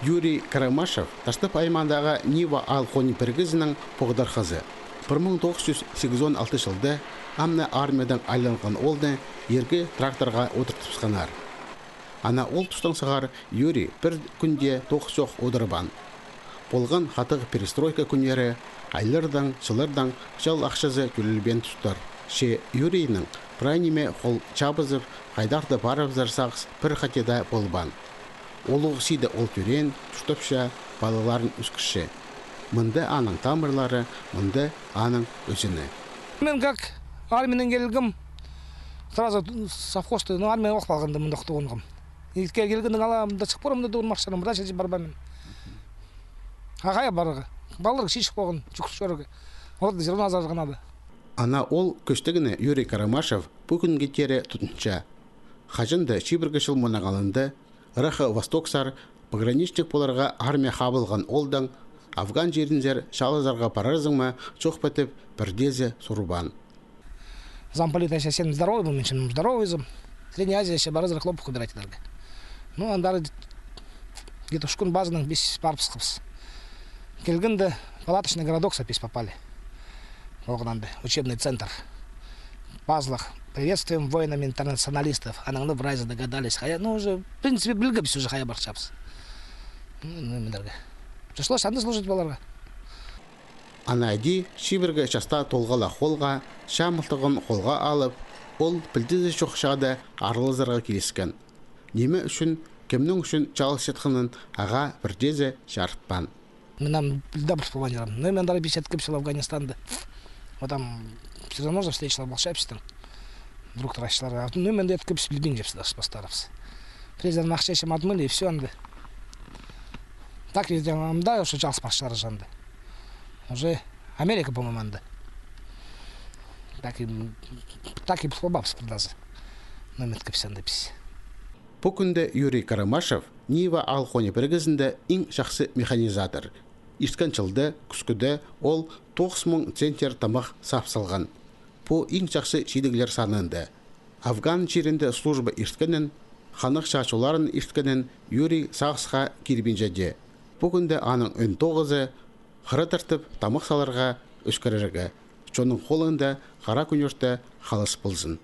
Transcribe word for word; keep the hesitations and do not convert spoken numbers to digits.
Юрий Карамашев Таштып аймағындағы Нива аал хонии пірігізінің поғдархазы. Пір муң тоғыс чӱс сигізон алты чылда ам на армиядаң айланған оолны иргі тракторға одыртыбысханнар. Ана ол тустаң сығара Юрий пір кӱн дее тоғыс чох одырбаан. Полған хатығ перестройка кӱннері, айлардаң, чыллардаң чал ахчазы тӧлелбеен тустар. Че Юрийнең прай ниме хол чабызып, хайдағ-да парыбызар сағыс пір хати даа полбаан. Улуғ сиді ол тӧреен, чуртапча, палаларын ӧскірче. Мында аның тамырлары, мында аның ӧзені. Мин как армиянаң килгем, сразу совхозты, ну, армиянаң ох полғанда, мында тоғынғам. Итке килгеннең ала, мында чых парам, мында тоғынмахчам, мында чіли парбаам мин. А хайда парарға? Палалар кічіҷек полған, чӱгӱріп чӧрерге. Оларны всё равно азырарға надо. Ана ол кӧстегені Юрий Карамашев пу кӱнге теере тудынча. Хаҷан-да чибіргі чыл мунаң алнында Рахо-Востоксар пограничник поларға армияа хабылған оолдаң, Афган чирінзер чаалазарға парарзың ма, чох па тіп, пірдеезі сурбаан. Замполит: «Ася, син здоровый ба?» Мин: «Син здоровый, зым. Средняя Азия, ася, парарзар хлопок убирать идерге». Ну, андар где-то ӱс кӱн базанаң піс парыбысхабыс. Килгенде палаточный городоксар піс попали. Оған анда учебный центр. Пазылах: «Приветствуем воинами-интернационалистов». Анаң на прайзы догадались, хайда, ну, уже, в принципе, пілгебіс уже, хайда парчабыс. Ну, ну, мындарға. Пришлось анда служить поларға. Ана іди чибіргі часта толғалах оолға, чаа мылтығын холға алып, ол пілдізі чох чағда аралазарға киліскен. Ниме ӱчӱн, кемнің ӱчӱн чааласчатханын ағаа пірдеезі чарытпаан. Мин ам пілдібіс полбаан чарам. Ну, мин андар піс иткебіс ол Афганистанда. Вот там всё равно же встречалар полча пістің. Друг, тырасчалар. Ну, мин дее иткебіс, пілбинчебіс даже постарыбыс. Президент махчачым отмыли, и всё анда. Так и там, да, уже чаалас парчалар анда. Уже Америка, по-моему, анда. Так и, так и полбабыс пірдеезі. Ну, мин иткебіс анда піс. Пу кӱнде Юрий Карамашев Нива аал хонии пірігізінде иң чахсы механизатор. Ирткен чылда кӱскӱде ол тоғыс муң центнер тамах сап салған. Пу иң чахсы чидіглер санында. Афган чирінде служба ирткенін, ханнығ чаа чолларын ирткенін Юрий сағысха кирбинче дее. Пу кӱнде аның ӧӧн тоғызы хыра тартып тамах саларға, ӧскірерге. Чонның холында хара кӱнӧрте халас ползын.